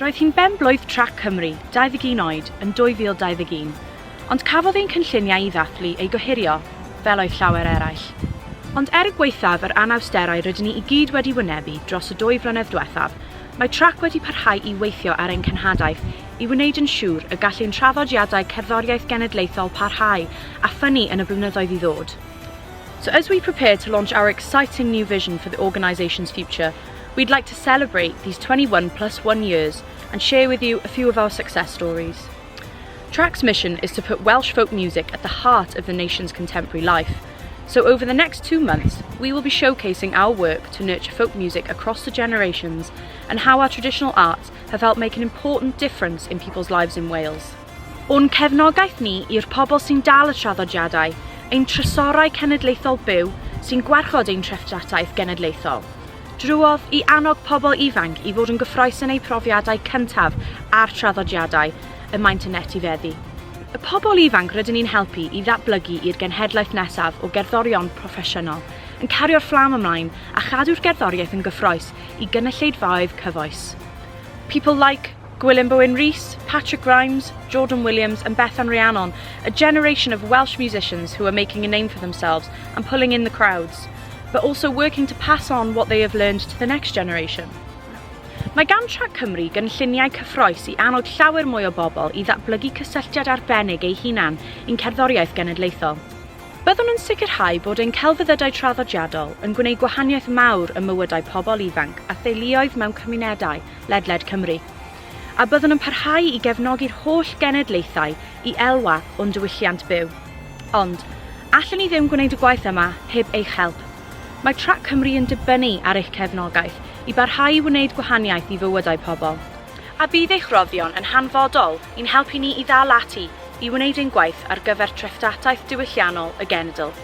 Roedd hi'n ben-blwydd Trac Cymru, 21 oed, yn 2021, ond cafodd ein cynlluniau i ddathlu eu gohirio, fel oedd llawer eraill. Ond er gwaethaf yr anawsterau rydyn ni i gyd wedi wynebu dros y dwy flynedd diwethaf, mae Trac wedi parhau i weithio ar ein cenhadaeth i wneud yn siŵr y gall ein traddodiadau cerddoriaeth genedlaethol parhau a ffynnu yn y blynyddoedd i ddod. So as we prepare to launch our exciting new vision for the organisation's future, we'd like to celebrate these 21 plus 1 years and share with you a few of our success stories. Trac's mission is to put Welsh folk music at the heart of the nation's contemporary life. So over the next 2 months, we will be showcasing our work to nurture folk music across the generations and how our traditional arts have helped make an important difference in people's lives in Wales. O'n cefnogaeth ni i'r pobl sy'n dal y traddodiadau, ein trysorau cenedlaethol byw sy'n gwarchod ein treftadaeth genedlaethol. Drwodd i annog pobl ifanc i fod yn gyffrous yn eu profiadau cyntaf a'r traddodiadau y maent yn etifeddu. Y pobl ifanc rydyn ni'n helpu i ddatblygu i'r genhedlaeth nesaf o gerddorion proffesiynol, yn cario'r fflam ymlaen a chadw'r gerddoriaeth yn gyffrous i gynulleidfaoedd cyfoes. People like Gwilym Bowen Rhys, Patrick Rimes, Jordan Williams and Bethan Rhiannon, a generation of Welsh musicians who are making a name for themselves and pulling in the crowds, but also working to pass on what they have learned to the next generation. Mae gan Trac Cymru gynlluniau cyffrous i annog llawer mwy o bobl i ddatblygu cysylltiad arbennig eu hunan i'n cerddoriaeth genedlaethol. Byddwn yn sicrhau bod ein celfyddydau traddodiadol yn gwneud gwahaniaeth mawr ym mywydau pobl ifanc a theuluoedd mewn cymunedau ledled Cymru. A byddwn yn parhau i gefnogi'r holl genedlaethau i elwa o'n diwylliant byw. Ond, allwn ni ddim gwneud y gwaith yma heb eich help. Mae Trac Cymru yn dibynnu ar eich cefnogaeth i barhau i wneud gwahaniaeth i fywydau pobl. A bydd eich rhoddion yn hanfodol i'n helpu ni i ddal ati i wneud ein gwaith ar gyfer treftadaeth diwylliannol y genedl.